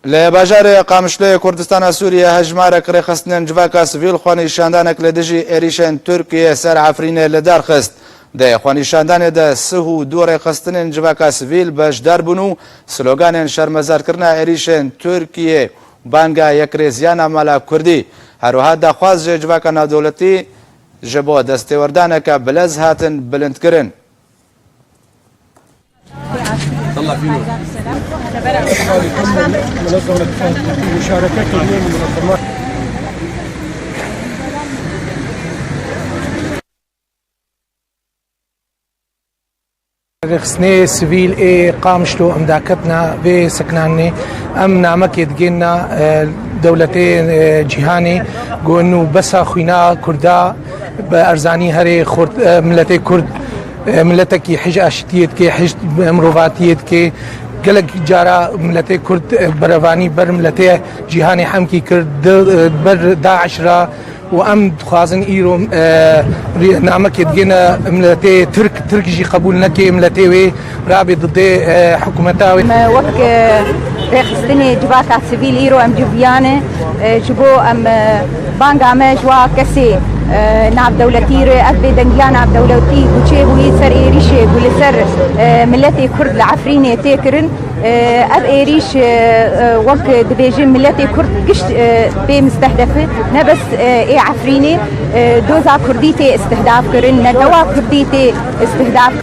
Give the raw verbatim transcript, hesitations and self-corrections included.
Li bajarê Qamişloyê Kurdistana Sûriyê hejmarek rêxistinên civaka sivîl xwenîşandanek li dijî êrîşên Tirkiyê ser Efrînê li dar xist. Di xwenîşandanê de sih û du rêxistinên civaka sivîl beşdar bûn û sloganên şermezarkirina êrîşên Tirkiyê, banga yekrêziyana mala Kurdî, her wiha daxwaz ji civaka navdewletî ji bo destêwerdaneke bilez hatin bilindkirin. Rêxistinê sivîl ê Qamişlo em daketine vê sekinanê, em namekê digêne, e, dewletê, e, cîhanê, ku nû besa xwîna Kurda bi erzanî herê xurt, e, miletê Kurd, e, miletekî hij aşitiyê dike, hij mirovatiyê dike. Gelek cara miletê Kurd, e, berevanî ber miletê cîhanê hemkî kir, di, e, ber DAIŞ re û em dixwazin îro, e, rê-, namekê digêne miletê Tirk, Tirk jî qebûl neke, miletê wê rabê didê, e, hikûmeta wê. Me wek, e, rêxistinê civaka sivîl îro em civiyane, e, ji bo em, e, banga me ji wa kesê, e, navdewletî re, ev bêdengiya navdewletî ku çêbûyî ser êrîşê ku li ser, e, miletê Kurd li Efrînê tê kirin. E, ev êrîş, e, e, wek dibêjin miletê Kurd gişt, e, pê mistehdef e. Ne bes, e, ê Efrînê, e, doza Kurdî tê istihdaf kirin, netewa Kurdî tê istihdaf.